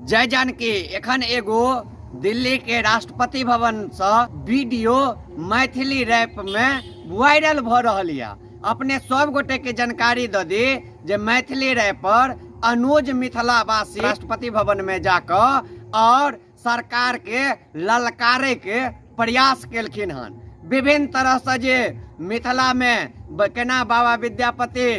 जय जानकी। एखन एगो दिल्ली के राष्ट्रपति भवन से वीडियो मैथिली रैप में वायरल भ रहल यऽ। अपने सब गोटे के जानकारी दऽ दी जे मैथिली रैपर अनुज मिथिलावासी राष्ट्रपति भवन में जाकऽ और सरकार के ललकारे के प्रयास केलखिन हन। विभिन्न तरह से जे मिथिला में केना बाबा विद्यापति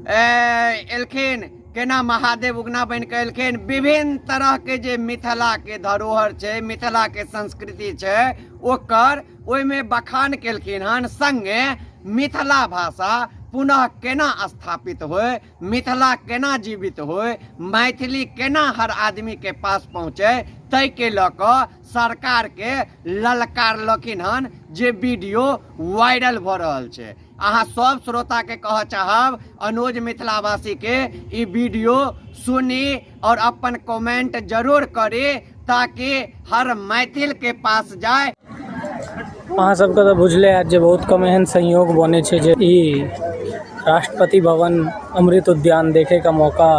एलखिन, केना महादेव उगना बनि कऽ एलखिन, विभिन्न तरह के जे मिथिला के धरोहर छै, मिथिला के संस्कृति छै, ओकर ओहिमे बखान केलखिन हन। संगे मिथिला भाषा पुनः केना स्थापित होय, मिथिला केना जीवित होय, मैथिली केना हर आदमी के पास पहुँचे, ताहिके लऽ कऽ सरकार के ललकारलखिन हन, जे वीडियो वायरल भऽ रहल छै। अहाँ सब श्रोता के कहऽ चाहब, अनुज मिथिलावासी के ई वीडियो सुनी और अपन कमेंट जरूर करी ताकि हर मैथिल के पास जाए। अहाँ सबके तऽ बुझले हैत जे बहुत कम एहन संयोग बनै छै जे ई राष्ट्रपति भवन अमृत उद्यान देखैके मौका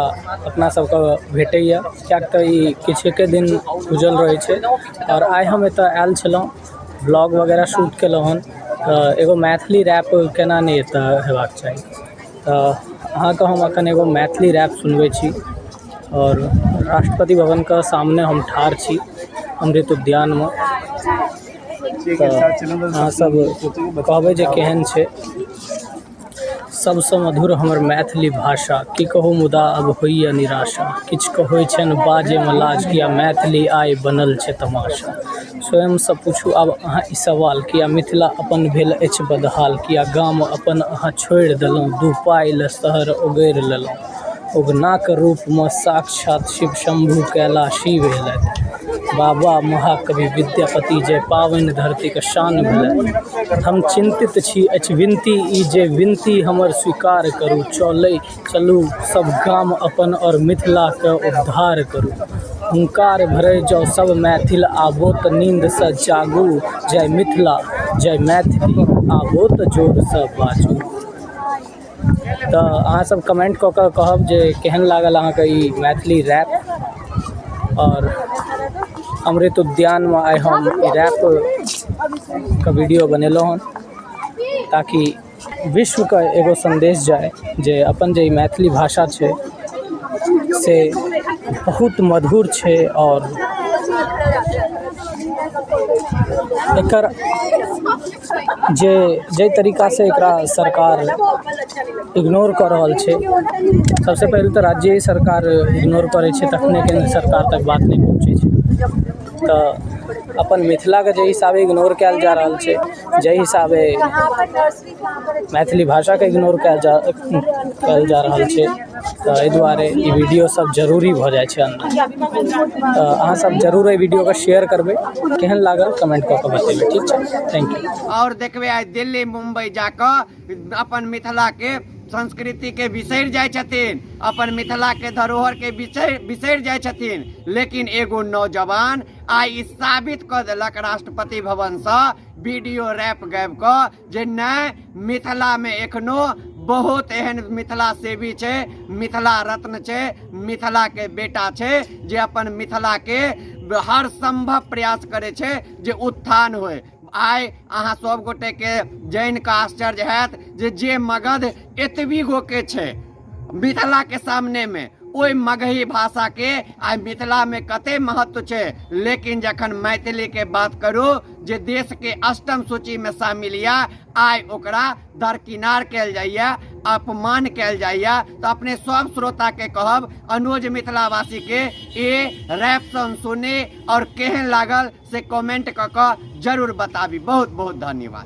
अपना सबके भेटैए, किएक तऽ ई किछुके दिन खुजल रहै छै। आओर आइ हम एतऽ आयल छलहुँ, ब्लॉग वगैरह शूट केलहुँ हन, तऽ एगो मैथिली रैप केना नहि एतऽ हेबाक चाही। तऽ अहाँके हम एखन एगो मैथिली रैप सुनबै छी आओर राष्ट्रपति भवनके सामने हम ठाढ़ छी अमृत उद्यानमे, तऽ अहाँसभ कहबै जे केहन छै। सबसँ मधुर हमर मैथिली भाषा, की कहू मुदा आब होइए निराशा, किछु कहै छनि बाजैमे लाज, किया मैथिली आइ बनल छै तमाशा। स्वयंसँ पूछू आब अहाँ ई सवाल, किया मिथिला अपन भेल अछि बदहाल, किया गाम अपन अहाँ छोड़ि देलहुँ, दू पाइ लए शहर ओगरि लेलहुँ। उगनाक रूपमे साक्षात शिव शम्भू कैलाशी भेलथि, बाबा महाकवि विद्यापति जे पावनि धरतीक शान भेलथि। हम चिन्तित छी, अछि विनती ई जे विनती हमर स्वीकार करू, चलै चलू सब गाम अपन आओर मिथिलाके उद्धार करू। हुंकार भरै जँ सब मैथिल आबो तऽ नींदसँ जागू, जय मिथिला जय मैथिली आबो तऽ जोरसँ बाजू। तऽ अहाँसभ कमेन्ट कऽ कऽ कहब जे केहन लागल अहाँके ई मैथिली रैप। आओर अमृत उद्यानमे आइ हम ई रैपके वीडियो बनेलहुँ हन ताकि विश्वके एगो सन्देश जाय जे अपन जे ई मैथिली भाषा छै से बहुत मधुर छै आओर एकर जे जाहि तरीकासँ एकरा सरकार इग्नोर कऽ रहल छै। सबसँ पहिले तऽ राज्ये सरकार इग्नोर करै छै, तखने केन्द्र सरकार तक बात नहि पहुँचै छै। तऽ अपन मिथिलाके जाहि हिसाबे इग्नोर कयल जा रहल छै, जाहि हिसाबे मैथिली भाषाके इग्नोर कयल जा रहल छै, तऽ एहि दुआरे ई वीडियो सब जरूरी भऽ जाइ छै। तऽ अहाँ सब जरूर एहि वीडियोके शेयर करबै, केहन लागल कमेंट कऽ कऽ बतेबै। ठीक छै, thank U. आओर देखबै आइ दिल्ली मुम्बई जाकऽ अपन मिथिलाके संस्कृतिके बिसरि जाइ छथिन, अपन मिथिलाके धरोहरके बिसरि जाइ छथिन, लेकिन एगो नौजवान आइ ई साबित कऽ देलक राष्ट्रपति भवनसँ वीडियो रैप गाबि कऽ जे नहि, मिथिलामे एखनो बहुत एहन मिथिला सेवी छै, मिथिला रत्न छै, मिथिलाके बेटा छै जे अपन मिथिलाके हर सम्भव प्रयास करै छै जे उत्थान होय। आइ अहाँ सब गोटेके जानि कऽ आश्चर्य हैत जे जे मगध एतबी गोके छै मिथिलाके सामनेमे, ओहि मगही भाषाके आइ मिथिलामे कते महत्व छै, लेकिन जखन मैथिलीके बात करू जे देशके अष्टम सूचीमे शामिल यऽ, आइ ओकरा दरकिनार कयल जाइए, अपमान कयल जाइए। तऽ अपने सब श्रोताके कहब, अनुज मिथिलावासीके ई रैप सॉन्ग सुनी और केहन लागल से कमेंट कऽ कऽ जरूर बताबी। बहुत बहुत धन्यवाद।